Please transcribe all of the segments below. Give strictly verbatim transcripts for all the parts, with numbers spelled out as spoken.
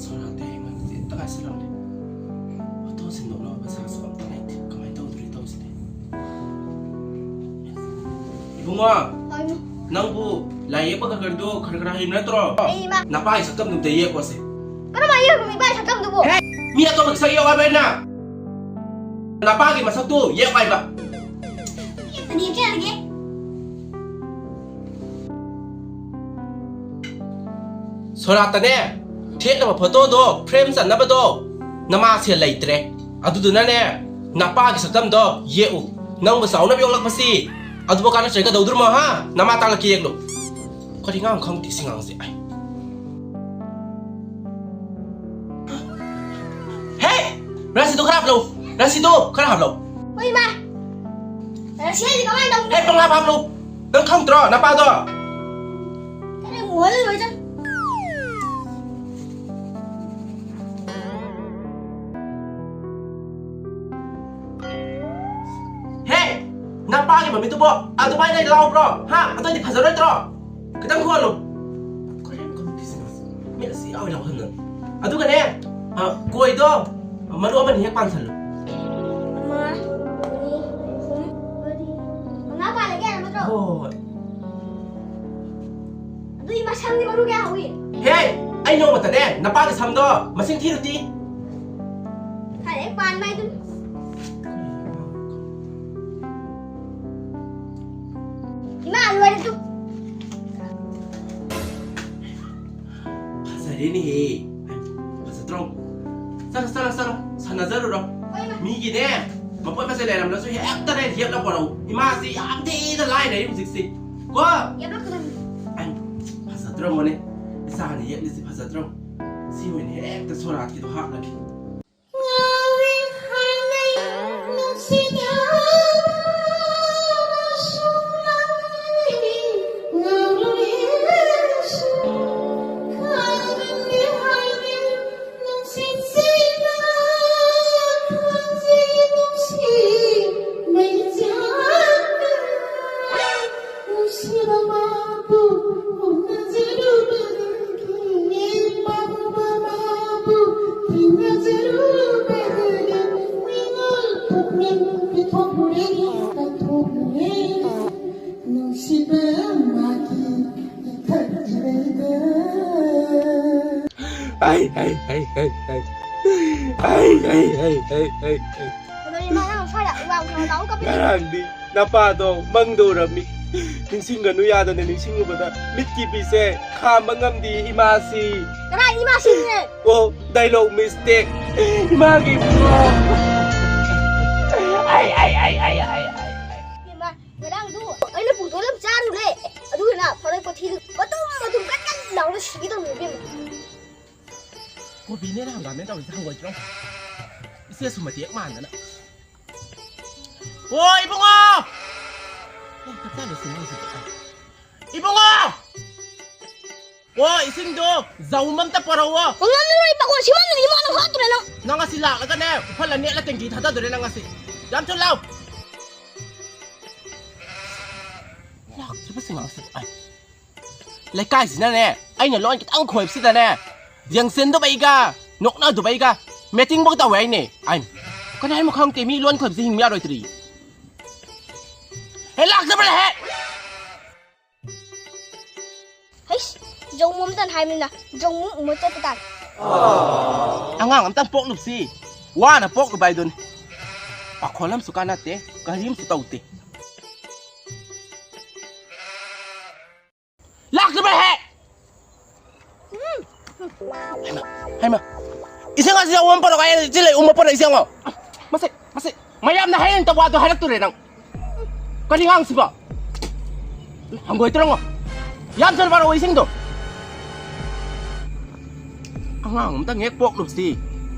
ꯁꯣꯔꯥꯠꯇꯤ ꯍꯌꯦꯡ ꯍꯪꯆꯤꯠꯇ ꯉꯥꯏꯁꯜꯂꯛꯂꯦ꯫ ꯐꯣꯇꯣ ꯁꯤꯟꯗꯣꯛꯅꯕ ꯄꯩꯁꯥꯁꯨ ꯑꯝꯇ ꯂꯩꯇꯦ꯫ ꯀꯃꯥꯏꯅ ꯇꯧꯗꯣꯔꯤ ꯇꯧꯁꯤꯗꯤ? ꯏꯕꯨꯡꯉꯣ, ꯍꯣꯏꯅꯦ꯫ ꯅꯪꯕꯨ ꯂꯥꯏ ꯌꯦꯛꯄ ꯈꯔ ꯈꯔꯗꯣ ꯈꯔ ꯈꯔ ꯍꯩꯕ ꯅꯠꯇ꯭ꯔꯣ? ꯍꯩ, ꯏꯃꯥ꯫ ꯅꯄꯥꯒꯤ ꯁꯛꯇꯝꯗꯨ ꯑꯝꯇ ꯌꯦꯛꯈꯣꯁꯦ꯫ ꯀꯔꯝꯍꯥꯏꯅ ꯌꯦꯛꯇꯣꯏꯅꯣ ꯏꯄꯥꯒꯤ ꯁꯛꯇꯝꯗꯨꯕꯨ? ꯍꯦ! ꯃꯤ ꯑꯇꯣꯞꯄꯒꯤ ꯁꯛ ꯌꯦꯛꯑꯣ ꯍꯥꯏꯕ ꯑꯩꯅ꯫ ꯅꯄꯥꯒꯤ ꯃꯁꯛꯇꯨ ꯌꯦꯛꯑꯣ ꯍꯥꯏꯕ꯫ ꯌꯦꯛꯀꯦ, ꯌꯦꯛꯀꯦ꯫ ꯁꯣꯔꯥꯠꯇꯅꯦ, ꯊꯦꯠꯅꯕ ꯐꯣꯇꯣꯗꯣ, ꯐ꯭ꯔꯦꯝ ꯆꯟꯅꯕꯗꯣ, ꯅꯃꯥ ꯁꯦꯜ ꯂꯩꯇ꯭ꯔꯦ꯫ ꯑꯗꯨꯗꯨꯅꯅꯦ, ꯅꯄꯥꯒꯤ ꯁꯛꯇꯝꯗꯣ ꯌꯦꯛꯎ꯫ ꯅꯪꯕꯨ ꯆꯥꯎꯅꯕ ꯌꯣꯛꯂꯛꯄꯁꯤ ꯑꯗꯨꯕꯨ ꯀꯥꯟꯅ ꯆꯩꯒꯗꯧꯗ꯭ꯔꯃꯣ, ꯍꯥ? ꯅꯃꯥ ꯇꯥꯛꯂꯛꯀꯦ, ꯌꯦꯛꯂꯨ꯫ ꯀꯔꯤ ꯉꯥꯡ ꯈꯪꯗꯦ ꯁꯤ ꯉꯥꯡꯁꯦ꯫ ꯑꯩ꯫ ꯍꯦ! ꯔꯥꯁꯤꯗꯣ ꯈꯔ ꯍꯥꯞꯂꯧ꯫ ꯔꯥꯁꯤꯗꯣ ꯈꯔ ꯍꯥꯞꯂꯧ꯫ ꯍꯣꯏ, ꯏꯃꯥ꯫ ꯔꯥꯁꯤ ꯍꯥꯏꯁꯦ ꯀꯃꯥꯏꯅ ꯇꯧꯕꯅꯣ? ꯍꯦ, ꯄꯪꯍꯥꯞ ꯍꯥꯞꯂꯧ꯫ ꯅꯪ ꯈꯪꯗ꯭ꯔꯣ, ꯅꯄꯥꯗꯣ? ꯀꯔꯤ ꯃꯣꯜ ꯂꯣꯏꯗ꯫ ꯍꯦ! ꯅꯄꯥꯒꯤ ꯃꯃꯤꯠꯇꯨꯕꯣ ꯑꯗꯨꯃꯥꯏꯅ ꯂꯥꯎꯕ꯭ꯔꯣ? ꯍꯥ? ꯑꯗꯨꯑꯣꯏꯗꯤ ꯐꯖꯔꯣꯏꯗ꯭ꯔꯣ? ꯈꯤꯇꯪ ꯈꯨꯍꯜꯂꯨ꯫ ꯀꯔꯤꯅꯣ ꯈꯪꯗꯦ ꯁꯤ ꯉꯁꯤ꯫ ꯃꯤꯠ ꯑꯁꯤ ꯌꯥꯎꯏ ꯂꯥꯎꯍꯟꯗꯅ꯫ ꯑꯗꯨꯒꯅꯦ, ꯑ, ꯀꯣꯏꯗꯣ ꯃꯔꯨ ꯑꯃꯅꯤ ꯍꯦꯛ ꯄꯥꯟꯁꯜꯂꯨ꯫ ꯑꯃ, ꯑꯅꯤ, ꯑꯍꯨꯝ, ꯃꯔꯤ, ꯃꯉꯥ ꯄꯥꯜꯂꯒꯦ ꯍꯥꯏꯕ ꯅꯠꯇ꯭ꯔꯣ? ꯍꯣꯏ, ꯍꯣꯏ, ꯍꯣꯏ꯫ ꯑꯗꯨꯗꯤ ꯃꯁꯝꯗꯤ ꯃꯔꯨ ꯀꯌꯥ ꯍꯧꯏ? ꯍꯦ! ꯑꯩ ꯅꯣꯡꯃꯇꯅꯦ ꯅꯄꯥꯒꯤ ꯁꯝꯗꯣ ꯃꯁꯤꯡ ꯊꯤꯔꯨꯇꯤ꯫ ꯐꯔꯦ, ꯄꯥꯟꯕ ꯍꯥꯏꯗꯨꯅꯤ꯫ ꯏꯃꯥ, ꯂꯣꯏꯔꯦ ꯇꯨ꯫ ꯐꯖꯔꯦꯅꯦꯍꯦ꯫ ꯐꯖꯗ꯭ꯔꯣ? ꯆꯠꯂꯣ, ꯆꯠꯂꯣ, ꯆꯠꯂꯣ꯫ ꯁꯥꯟꯅꯖꯔꯨꯔꯣ꯫ ꯍꯣꯏ, ꯏꯃꯥ꯫ ꯃꯤꯒꯤꯅꯦ, ꯃꯄꯣꯠ ꯃꯆꯩ ꯂꯩꯔꯝꯗ꯭ꯔꯁꯨ ꯍꯦꯛꯇꯅꯦ ꯌꯦꯞꯂ ꯄꯣꯔꯛꯎ꯫ ꯏꯃꯥꯁꯤ ꯌꯥꯝ ꯊꯤꯅ ꯂꯥꯏꯔꯔꯦ ꯍꯧꯖꯤꯛꯁꯤ꯫ ꯀꯣ? ꯌꯦꯞꯂꯛꯀꯗꯕꯅꯤ꯫ ꯑꯩ, ꯐꯖꯗ꯭ꯔꯣ ꯃꯣꯅꯦ? ꯏꯆꯥꯅ ꯌꯦꯛꯂꯤꯁꯤ ꯐꯖꯗ꯭ꯔꯣ? ꯁꯤ ꯑꯣꯏꯅ ꯍꯦꯛꯇ ꯁꯣꯔꯥꯠꯀꯤꯗꯣ ꯍꯥꯞꯂꯒꯦ꯫ ꯑꯩ, ꯑꯩ, ꯑꯩ, ꯑꯩ, ꯑꯩ꯫ ꯑꯩ, ꯑꯩ, ꯑꯩ, ꯑꯩ, ꯑꯩ, ꯑꯩ꯫ ꯀꯩꯗꯧꯔꯤ ꯏꯃꯥ ꯅꯪ ꯁ꯭ꯋꯥꯏꯗ? ꯏꯃꯥ ꯎꯅ ꯂꯥꯛꯎ ꯀꯞꯄꯤ꯫ ꯉꯔꯥꯡꯗꯤ ꯅꯄꯥꯗꯣ ꯃꯪꯗ ꯎꯔꯝꯃꯤ꯫ ꯅꯤꯡꯁꯤꯡꯒꯅꯨ ꯌꯥꯗꯅ ꯅꯤꯡꯁꯤꯡꯉꯨꯕꯗ ꯃꯤꯠꯀꯤ ꯄꯤꯁꯦ ꯈꯥꯝꯕ ꯉꯝꯗꯦ ꯏꯃꯥꯁꯤ꯫ ꯀꯅꯥ ꯏꯃꯥꯁꯤꯡꯁꯦ? ꯑꯣ, dialogue mistake꯫ ꯏꯃꯥꯒꯤ ꯏꯕꯨꯡꯉꯣ꯫ ꯑꯩ, ꯑꯩ, ꯑꯩ꯫ ꯏꯃꯥ, ꯉꯔꯥꯡꯗꯨ ꯑꯩꯅ ꯄꯨꯡꯇꯣꯟ ꯑꯃ ꯆꯥꯔꯨꯔꯦ꯫ ꯑꯗꯨꯒꯅ ꯐꯔꯣꯏ ꯀꯣꯊꯤꯗꯨ ꯃꯇꯨꯝ ꯃꯇꯨꯝ ꯀꯟ ꯀꯟ ꯂꯥꯎꯅ ꯁꯤꯒꯦ ꯇꯧꯔꯦ ꯏꯕꯦꯝꯃ꯫ ꯀꯣꯕꯤꯅꯦꯅ ꯍꯪꯒꯥꯝꯅꯦ ꯇꯧꯔꯤꯁꯦ, ꯍꯪꯒꯣꯏꯗ꯭ꯔꯣ? ꯏꯆꯦꯁꯨ ꯃꯇꯦꯛ ꯃꯥꯟꯗꯅ꯫ ꯑꯣ, ꯏꯕꯨꯡꯉꯣ! ꯑꯦ, ꯆꯞ ꯆꯥꯅ ꯁꯤ ꯉꯥꯡꯁꯤꯗꯤ꯫ ꯏꯕꯨꯡꯉꯣ! ꯑꯣ, ꯏꯁꯤꯡꯗꯣ ꯖꯧꯝ ꯑꯝꯇ ꯄꯣꯔꯛꯑꯣ꯫ ꯉꯝꯃꯔꯣꯏ, ꯄꯥꯈꯣꯟ ꯁꯤꯃꯟꯗꯅ ꯏꯃꯥꯅ ꯍꯥꯠꯇ꯭ꯔꯦ ꯅꯪ꯫ ꯅꯪ ꯉꯁꯤ ꯂꯥꯛꯂꯒꯅꯦ, ꯎꯐꯜ ꯑꯅꯦꯠꯂ ꯇꯦꯡꯀꯤ ꯊꯥꯗꯗꯣꯔꯦ ꯅꯪ ꯉꯁꯤ꯫ ꯌꯥꯝ ꯊꯨꯅ ꯂꯥꯛꯑꯣ꯫ ꯂꯥꯛꯇ꯭ꯔꯤꯕꯁꯤ ꯉꯥꯡꯁꯤꯗꯤ꯫ ꯑꯥꯏ꯫ ꯂꯩꯀꯥꯏꯁꯤꯅꯅꯦ, ꯑꯩꯅ ꯂꯣꯟ ꯈꯤꯇꯪ ꯈꯣꯏꯕꯁꯤꯗꯅꯦ, ꯌꯦꯡꯁꯤꯟꯗꯕꯩꯒ, ꯅꯣꯛꯅꯗꯕꯩꯒ, meeting ꯐꯧ ꯇꯧꯋꯦ ꯍꯥꯏꯅꯦ꯫ ꯑꯩ ꯀꯅꯥ ꯍꯥꯏꯃꯣ ꯈꯪꯗꯦ, ꯃꯤ ꯂꯣꯟ ꯈꯣꯏꯕꯁꯤ ꯍꯤꯡꯕ ꯌꯥꯔꯣꯏꯗ꯭ꯔꯤ꯫ ꯍꯦ, ꯂꯥꯛꯇꯕ꯭ꯔꯥ ꯍꯦ? ꯍꯩꯁ, ꯖꯧꯃꯨ ꯑꯝꯇꯪ ꯍꯥꯏꯕꯅꯤꯅ, ꯖꯧꯃꯨ ꯎꯃ ꯆꯠꯄ ꯇꯥꯔꯦ꯫ ꯑꯉꯥꯡ ꯑꯝꯇꯪ ꯄꯣꯛꯂꯨꯕꯁꯤ, ꯋꯥꯅ ꯄꯣꯛꯂꯨꯕ ꯍꯥꯏꯗꯨꯅꯤ꯫ ꯄꯥꯈꯣꯜ ꯑꯃꯁꯨ ꯀꯥꯟꯅꯗꯦ, ꯀꯔꯤꯝꯁꯨ ꯇꯧꯗꯦ꯫ ꯂꯥꯛꯇꯕ꯭ꯔꯥ ꯍꯦ? ꯍꯩꯃꯥ, ꯍꯩꯃꯥ꯫ ꯏꯁꯤꯡ ꯑꯁꯤ ꯌꯥꯎꯕ ꯑꯃ ꯄꯨꯔꯛꯑꯣ ꯍꯥꯏ, ꯁꯤ ꯂꯩ, ꯎꯃ ꯄꯨꯔꯛꯏꯁꯦ ꯌꯦꯡꯉꯣ꯫ ꯃꯁꯤ, ꯃꯁꯤ, ꯃꯌꯥꯝꯅ ꯍꯥꯏꯔꯤꯕ ꯋꯥꯗꯣ ꯍꯥꯏꯔꯛꯇꯣꯔꯦ ꯅꯪ꯫ ꯀꯔꯤ ꯉꯥꯡꯁꯤꯕꯣ? ꯍꯪꯒꯣꯏ ꯇ꯭ꯔꯪꯉꯣ꯫ ꯌꯥꯝ ꯊꯨꯅ ꯄꯥꯔꯛꯑꯣ ꯏꯁꯤꯡꯗꯣ꯫ ꯑꯉꯥꯡ ꯑꯝꯇꯪ ꯍꯦꯛ ꯄꯣꯛꯂꯨꯕꯁꯤ,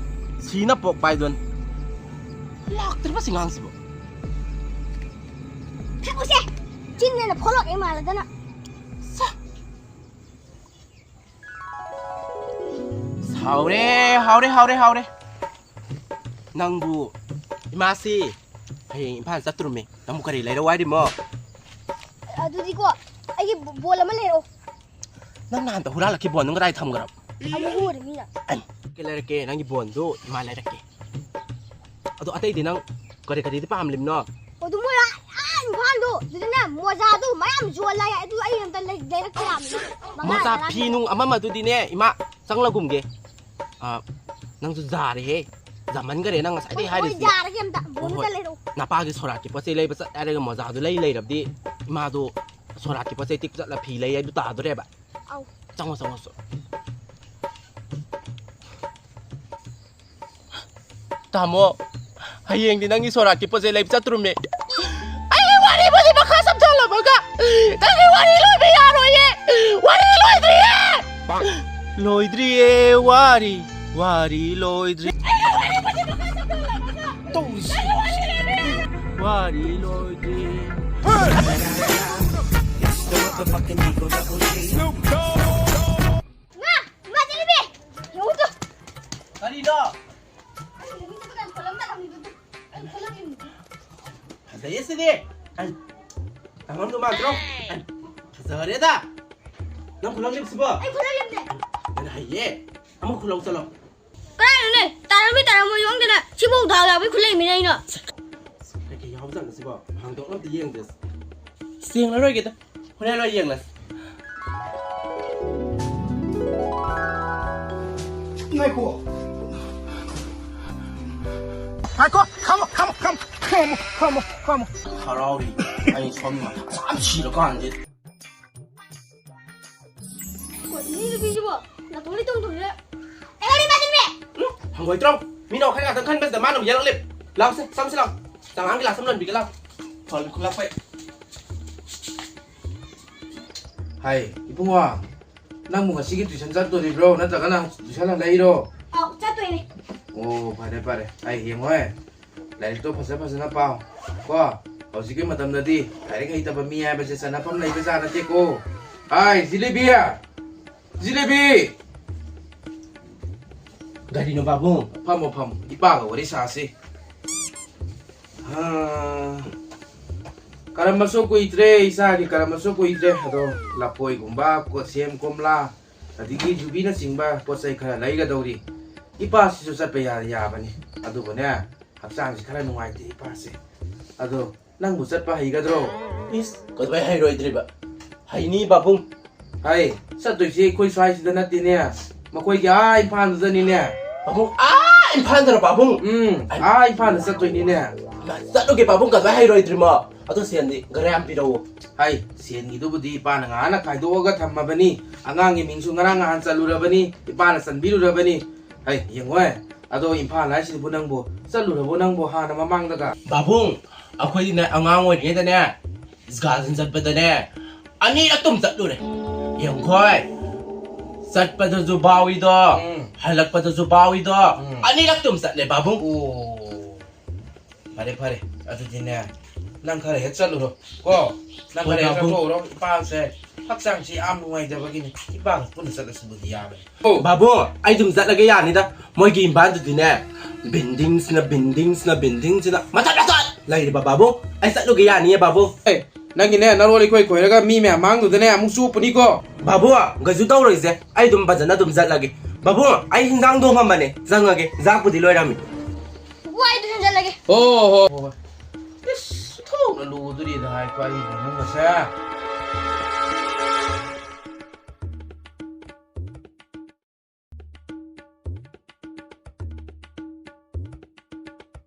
ꯁꯤꯅ ꯄꯣꯛꯄ ꯍꯥꯏꯗꯨꯅꯤ꯫ ꯂꯥꯛꯇ꯭ꯔꯤꯕ ꯁꯤ ꯉꯥꯡꯁꯤꯕꯣ꯫ ꯊꯛꯎꯁꯦ꯫ ꯆꯤꯟꯅꯦꯅ ꯐꯣꯂꯣꯛ ꯍꯦꯛ ꯃꯥꯜꯂꯗꯅ꯫ ꯁꯥ꯫ ꯍꯥꯎꯔꯦ, ꯍꯥꯎꯔꯦ, ꯍꯥꯎꯔꯦ, ꯍꯥꯎꯔꯦ꯫ ꯅꯪꯕꯨ ꯏꯃꯥꯁꯤ ꯍꯌꯦꯡ ꯏꯝꯐꯥꯜ ꯆꯠꯇ꯭ꯔꯨꯝꯃꯤ꯫ ꯅꯪꯕꯨ ꯀꯔꯤ ꯂꯩꯔꯛꯑꯣ ꯍꯥꯏꯔꯤꯃꯣ? ꯑꯗꯨꯗꯤꯀꯣ, ꯑꯩꯒꯤ ꯕꯣ-, ꯕꯣꯜ ꯑꯃ ꯂꯩꯔꯛꯑꯣ꯫ ꯅꯪ ꯅꯍꯥꯟꯇ ꯍꯨꯔꯥꯜꯂꯛꯈꯤ ꯕꯣꯜꯗꯨ ꯀꯗꯥꯏ ꯊꯝꯈ꯭ꯔꯕ? ꯑꯃꯨꯛ ꯍꯨꯔꯦ ꯃꯤꯅ꯫ ꯑꯩ ꯂꯩꯔꯛꯀꯦ, ꯅꯪꯒꯤ ꯕꯣꯜꯗꯨ ꯏꯃꯥ ꯂꯩꯔꯛꯀꯦ꯫ ꯑꯗꯣ ꯑꯇꯩꯗꯤ ꯅꯪ ꯀꯔꯤ ꯀꯔꯤꯗꯤ ꯄꯥꯝꯂꯤꯕꯅꯣ? ꯑꯗꯨ ꯃꯣꯏ ꯑꯥ, ꯑꯥ ꯏꯝꯐꯥꯜꯗꯣ, ꯑꯗꯨꯗꯅꯦ ꯃꯣꯖꯥꯗꯣ ꯃꯌꯥꯝ ꯌꯣꯜꯂꯦ ꯍꯥꯏ꯫ ꯑꯗꯨ ꯑꯩ ꯑꯝꯇ ꯂꯩ-, ꯂꯩꯔꯛꯄ ꯌꯥꯕꯅꯦ꯫ ꯃꯉꯥ, ꯃꯣꯖꯥ, ꯇꯔꯥ ꯐꯤ ꯅꯨꯡ ꯑꯃ ꯑꯃꯗꯨꯗꯤꯅꯦ, ꯏꯃꯥ, ꯆꯪꯂꯒꯨꯝꯒꯦ꯫ ꯑ, ꯅꯪꯁꯨ ꯌꯥꯔꯦꯍꯦ꯫ ꯌꯥꯝꯃꯟꯈꯔꯦ ꯅꯪ ꯉꯁꯥꯏꯗꯩ ꯍꯣꯏ, ꯍꯥꯏꯔꯤꯁꯦ꯫ ꯌꯥꯔꯒꯦ ꯑꯝꯇ꯫ ꯕꯣꯜꯗꯣ ꯍꯣꯏ, ꯍꯣꯏ꯫ ꯆꯠꯂꯦꯔꯣ? ꯅꯄꯥꯒꯤ ꯁꯣꯔꯥꯠꯀꯤ ꯄꯣꯠ ꯆꯩ ꯂꯩꯕ ꯆꯠ ꯍꯥꯏꯔꯒ ꯃꯣꯖꯥꯗꯨ ꯂꯩ ꯂꯩꯔꯕꯗꯤ ꯏꯃꯥꯗꯣ ꯁꯣꯔꯥꯠꯀꯤ ꯄꯣꯠ ꯆꯩ ꯇꯤꯛꯄ ꯆꯠꯂ ꯐꯤ ꯂꯩ ꯍꯥꯏꯗꯨ ꯇꯥꯗꯣꯔꯦꯕ꯫ ꯑꯧ꯫ ꯆꯪꯉꯣ, ꯆꯪꯉꯣ, ꯆꯣ꯫ ꯇꯥꯃꯣ, ꯍꯌꯦꯡꯗꯤ ꯅꯪꯒꯤ ꯁꯣꯔꯥꯠꯀꯤ ꯄꯣꯠ ꯆꯩ ꯂꯩꯕ ꯆꯠꯇ꯭ꯔꯨꯝꯃꯦ꯫ ꯑꯩꯒꯤ ꯋꯥꯔꯤꯕꯨꯗꯤ ꯃꯈꯥ ꯁꯝꯊꯍꯜꯂꯝꯃꯒ ꯅꯪꯒꯤ ꯋꯥꯔꯤ ꯂꯣꯏꯕ ꯌꯥꯔꯣꯏꯌꯦ꯫ ꯋꯥꯔꯤ ꯂꯣꯏꯗ꯭ꯔꯤꯌꯦ꯫ ꯂꯣꯏꯗ꯭ꯔꯤꯌꯦ ꯋꯥꯔꯤ, ꯋꯥꯔꯤ ꯂꯣꯏꯗ꯭ꯔꯤ꯫ ꯇꯧꯔꯤꯁꯤ꯫ ꯋꯥꯔꯤ ꯂꯣꯏꯗ꯭ꯔꯤ꯫ ꯉꯥ! ꯉꯥ ꯆꯦꯜꯂꯤꯕꯤ! ꯌꯦꯡꯉꯨ ꯇꯨ! ꯀꯔꯤꯅꯣ? ꯑꯩ ꯅꯨꯃꯤꯠꯇꯨꯗ ꯀꯌꯥꯝ ꯈꯣꯠꯂꯝꯕ ꯍꯪꯉꯤꯗꯨꯗꯤ꯫ ꯑꯩ ꯈꯣꯠꯂꯝꯃꯤꯅꯤ꯫ ꯐꯖꯩꯌꯦ ꯁꯤꯗꯤ꯫ ꯑꯩ ꯇꯥꯡꯉꯝꯗꯧ ꯃꯥꯟꯗ꯭ꯔꯣ? ꯑꯩ ꯐꯖꯔꯦꯗ꯫ ꯅꯪ ꯈꯨꯂꯪ ꯂꯦꯞꯁꯤꯕꯣ? ꯑꯩ ꯈꯨꯂꯪ ꯂꯦꯞꯇꯦ꯫ ꯅꯪ ꯍꯩꯌꯦ꯫ ꯑꯃꯨꯛ ꯈꯨꯂꯧ ꯆꯠꯂꯣ꯫ ꯀꯗꯥꯏꯅꯣꯅꯦ? ꯇꯥꯔꯝꯃꯤ ꯇꯥꯔꯝꯃꯣꯏ ꯈꯪꯗꯦꯅ ꯁꯤꯐꯧ ꯗꯥꯎ ꯌꯥꯕꯩ ꯈꯨꯂꯩꯃꯤꯅꯦ ꯑꯩꯅ꯫ ꯀꯩꯀꯩ ꯌꯥꯎꯖꯥꯠꯅꯣ ꯁꯤꯕꯣ? ꯍꯥꯡꯗꯣꯛꯅ ꯑꯝꯇ ꯌꯦꯡꯗꯦ꯫ ꯌꯦꯡꯂꯔꯣꯏꯒꯦꯗ꯫ ꯍꯣꯔꯦꯟ ꯑꯣꯏ ꯌꯦꯡꯂꯁꯤ꯫ ꯉꯥꯏꯈꯣ꯫ ꯉꯥꯏꯈꯣ꯫ ꯈꯥꯝꯃꯣ, ꯈꯥꯝꯃꯣ, ꯈꯥꯝꯃꯣ, ꯈꯥꯝꯃꯣ, ꯈꯥꯝꯃꯣ, ꯈꯥꯝꯃꯣ꯫ ꯍꯔꯥꯎꯔꯤ꯫ ꯑꯩ ꯁꯣꯝ ꯃꯊꯥ ꯌꯥꯝ ꯁꯤꯔꯀꯥꯟꯁꯤꯗ꯫ ꯀꯔꯤꯅꯣ ꯅꯨꯄꯤꯁꯤꯕꯣ? ꯅꯥꯇꯣꯟꯗꯤ ꯇꯨꯝ ꯇꯨꯝꯂꯦ꯫ ꯑꯦ, ꯋꯥꯔꯤ ꯃꯥ ꯆꯠꯂꯦ꯫ ꯎꯝ, ꯍꯪꯒꯣꯏꯇ꯭ꯔꯣ? ꯃꯤꯅ ꯋꯥꯈꯜ ꯉꯥꯛꯇꯪ ꯈꯟꯕꯁꯤꯗ ꯃꯥꯅ ꯑꯃꯨꯛ ꯌꯦꯜꯂꯛꯂꯦ꯫ ꯂꯥꯎꯁꯦ, ꯆꯪꯁꯤ ꯂꯥꯎ꯫ ꯆꯉꯥꯡꯒꯤ ꯒꯤꯂꯥꯁ ꯑꯃ ꯂꯣꯟꯕꯤꯒꯦ ꯂꯥꯎ꯫ ꯐꯣꯟ ꯈꯨꯜꯂꯛꯄꯩ꯫ ꯍꯥꯏ, ꯏꯕꯨꯡꯉꯣ, ꯅꯪꯕꯨ ꯉꯁꯤꯒꯤ tuition ꯆꯠꯇꯣꯔꯤꯕ꯭ꯔꯣ? ꯅꯠꯇ꯭ꯔꯒꯅ tuition ꯍꯜꯂꯛꯏꯔꯣ? ꯑꯧ, ꯆꯠꯇꯣꯏꯅꯦ꯫ ꯑꯣ, ꯐꯔꯦ, ꯐꯔꯦ꯫ ꯑꯩ ꯌꯦꯡꯉꯣꯏ꯫ ꯂꯥꯏꯔꯤꯛꯇꯣ ꯐꯖ ꯐꯖꯅ ꯄꯥꯎ ꯀꯣ꯫ ꯍꯧꯖꯤꯛꯀꯤ ꯃꯇꯝꯗꯗꯤ ꯂꯥꯏꯔꯤꯛ ꯍꯩꯇꯕ ꯃꯤ ꯍꯥꯏꯕꯁꯦ ꯆꯟꯅꯐꯝ ꯂꯩꯕ ꯖꯥꯠ ꯅꯠꯇꯦꯀꯣ꯫ ꯍꯥꯏ, ꯖꯤꯂꯤꯕꯤ! ꯖꯤꯂꯤꯕꯤ! ꯀꯔꯤꯅꯣ ꯄꯥꯕꯨꯡ? ꯐꯝꯃꯣ, ꯐꯝꯃꯣ꯫ ꯏꯄꯥꯒ ꯋꯥꯔꯤ ꯁꯥꯁꯤ꯫ ꯑꯥ, ꯀꯔꯝꯕꯁꯨ ꯀꯨꯏꯗ꯭ꯔꯦ, ꯏꯆꯥꯒꯤ ꯀꯔꯝꯕꯁꯨ ꯀꯨꯏꯗ꯭ꯔꯦ꯫ ꯑꯗꯣ ꯂꯐꯣꯏꯒꯨꯝꯕ, ꯀꯣ-, ꯁꯦꯝ, ꯀꯣꯝꯂꯥ, ꯑꯗꯒꯤ ꯌꯨꯕꯤꯅꯆꯤꯡꯕ ꯄꯣꯠ ꯆꯩ ꯈꯔ ꯂꯩꯒꯗꯧꯔꯤ꯫ ꯏꯄꯥꯁꯤꯁꯨ ꯆꯠꯄ ꯌꯥ-, ꯌꯥꯕꯅꯤ꯫ ꯑꯗꯨꯕꯨꯅꯦ, ꯍꯛꯆꯥꯡꯁꯤ ꯈꯔ ꯅꯨꯡꯉꯥꯏꯇꯦ ꯏꯄꯥꯁꯦ꯫ ꯑꯗꯣ ꯅꯪꯕꯨ ꯆꯠꯄ ꯍꯩꯒꯗ꯭ꯔꯣ? ꯏꯁ, ꯀꯩꯗꯧꯕꯩ ꯍꯩꯔꯣꯏꯗ꯭ꯔꯤꯕ? ꯍꯩꯅꯤ ꯄꯥꯕꯨꯡ꯫ ꯍꯩ, ꯆꯠꯇꯣꯏꯁꯤ ꯑꯩꯈꯣꯏ ꯁ꯭ꯋꯥꯏꯁꯤꯗ ꯅꯠꯇꯦꯅꯦ꯫ ꯃꯈꯣꯏꯒꯤ ꯑꯥ ꯏꯝꯐꯥꯜꯗꯨꯗꯅꯤꯅꯦ꯫ ꯄꯥꯕꯨꯡ, ꯑꯥ ꯏꯝꯐꯥꯜꯗꯔꯣ ꯄꯥꯕꯨꯡ? ꯎꯝ, ꯑꯥ ꯏꯝꯐꯥꯜꯗ ꯆꯠꯇꯣꯏꯅꯤꯅꯦ꯫ ꯆꯠꯂꯨꯒꯦ ꯄꯥꯕꯨꯡ, ꯀꯩꯗꯧꯕꯩ ꯍꯩꯔꯣꯏꯗ꯭ꯔꯤꯃꯣ? ꯑꯗꯣ ꯁꯦꯟꯗꯤ ꯈꯔ ꯌꯥꯝ ꯄꯤꯔꯛꯎ꯫ ꯍꯩ, ꯁꯦꯟꯒꯤꯗꯨꯕꯨꯗꯤ ꯏꯄꯥꯅ ꯉꯍꯥꯟꯅ ꯈꯥꯏꯗꯣꯛꯑꯒ ꯊꯝꯃꯕꯅꯤ꯫ ꯑꯉꯥꯡꯒꯤ ꯃꯤꯡꯁꯨ ꯉꯔꯥꯡ ꯅꯍꯥꯟ ꯆꯜꯂꯨꯔꯕꯅꯤ, ꯏꯄꯥꯅ ꯆꯟꯕꯤꯔꯨꯔꯕꯅꯤ꯫ ꯍꯩ, ꯌꯦꯡꯉꯣꯍꯦ, ꯑꯗꯣ ꯏꯝꯐꯥꯜ ꯍꯥꯏꯁꯤꯕꯨ ꯅꯪꯕꯨ ꯆꯠꯂꯨꯔꯕꯣ ꯅꯪꯕꯨ ꯍꯥꯟꯅ ꯃꯃꯥꯡꯗꯒ? ꯄꯥꯕꯨꯡ, ꯑꯩꯈꯣꯏꯗꯤꯅꯦ ꯑꯉꯥꯡ ꯑꯣꯏꯔꯤꯉꯩꯗꯅꯦ ꯁ꯭ꯀꯥꯔꯁꯟ ꯆꯠꯄꯗꯅꯦ ꯑꯅꯤꯔꯛꯇꯨꯝ ꯆꯠꯂꯨꯔꯦ꯫ ꯌꯦꯡꯉꯨꯈꯣꯏ, ꯆꯠꯄꯗꯁꯨ ꯕꯥꯎꯏꯗꯣ, ꯎꯝ꯫ ꯍꯜꯂꯛꯄꯗꯁꯨ ꯕꯥꯎꯏꯗꯣ, ꯎꯝ꯫ ꯑꯅꯤꯔꯛꯇꯨꯝ ꯆꯠꯂꯦ ꯄꯥꯕꯨꯡ꯫ ꯑꯣ, ꯐꯔꯦ ꯐꯔꯦ, ꯑꯗꯨꯗꯤꯅꯦ ꯅꯪ ꯈꯔ ꯍꯦꯛ ꯆꯠꯂꯨꯔꯣ ꯀꯣ꯫ ꯅꯪ ꯍꯣꯏ, ꯈꯔ ꯍꯦꯛ ꯄꯥꯕꯨꯡ꯫ ꯆꯠꯊꯣꯛꯎꯔꯣ꯫ ꯏꯄꯥꯁꯦ ꯍꯛꯆꯥꯡꯁꯤ ꯌꯥꯝ ꯅꯨꯡꯉꯥꯏꯇꯕꯒꯤꯅꯤ꯫ ꯏꯄꯥꯒ ꯄꯨꯟꯅ ꯆꯠꯂꯁꯤꯕꯨꯗꯤ ꯌꯥꯕꯅꯤ꯫ ꯑꯣ꯫ ꯕꯥꯕꯨ, ꯑꯩ ꯑꯗꯨꯝ ꯆꯠꯂꯒꯦ ꯌꯥꯅꯤꯗ꯫ ꯃꯣꯏꯒꯤ ꯏꯝꯐꯥꯜꯗꯨꯗꯤꯅꯦ buildingꯁꯤꯅ buildingꯁꯤꯅ buildingꯁꯤꯅ ꯃꯊꯛ ꯃꯊꯛ ꯂꯩꯔꯤꯕ ꯕꯥꯕꯨ꯫ ꯑꯩ ꯆꯠꯂꯨꯒꯦ ꯌꯥꯅꯤꯌꯦ ꯕꯥꯕꯨ꯫ ꯑꯦ, ꯅꯪꯒꯤꯅꯦ ꯅꯔꯣꯜ ꯏꯈꯣꯏ ꯈꯣꯏꯔꯒ ꯃꯤ ꯃꯌꯥꯝ ꯃꯥꯡꯗꯨꯗꯅꯦ ꯑꯃꯨꯛ ꯆꯣꯞꯄꯨꯅꯤꯀꯣ꯫ ꯕꯥꯕꯨ, ꯀꯩꯁꯨ ꯇꯧꯔꯣꯏꯁꯦ꯫ ꯑꯩ ꯑꯗꯨꯝ ꯐꯖꯅ ꯑꯗꯨꯝ ꯆꯠꯂꯒꯦ꯫ ꯕꯥꯕꯨ, ꯑꯩ ꯍꯤꯟꯖꯥꯡ ꯊꯣꯡꯉꯝꯕꯅꯦ, ꯆꯪꯉꯒꯦ꯫ ꯆꯥꯛꯄꯨꯗꯤ ꯂꯣꯏꯔꯝꯃꯤ꯫ ꯋꯥꯏꯗꯨ ꯍꯦꯟꯖꯜꯂꯒꯦ꯫ ꯍꯣ, ꯍꯣ, ꯍꯣ, ꯍꯣ꯫ ꯏꯁ, ꯊꯣꯛꯅ ꯂꯨꯗꯣꯔꯤꯗ ꯍꯥꯏꯀꯣ ꯑꯩ ꯏꯃꯨꯡ ꯑꯁꯦ꯫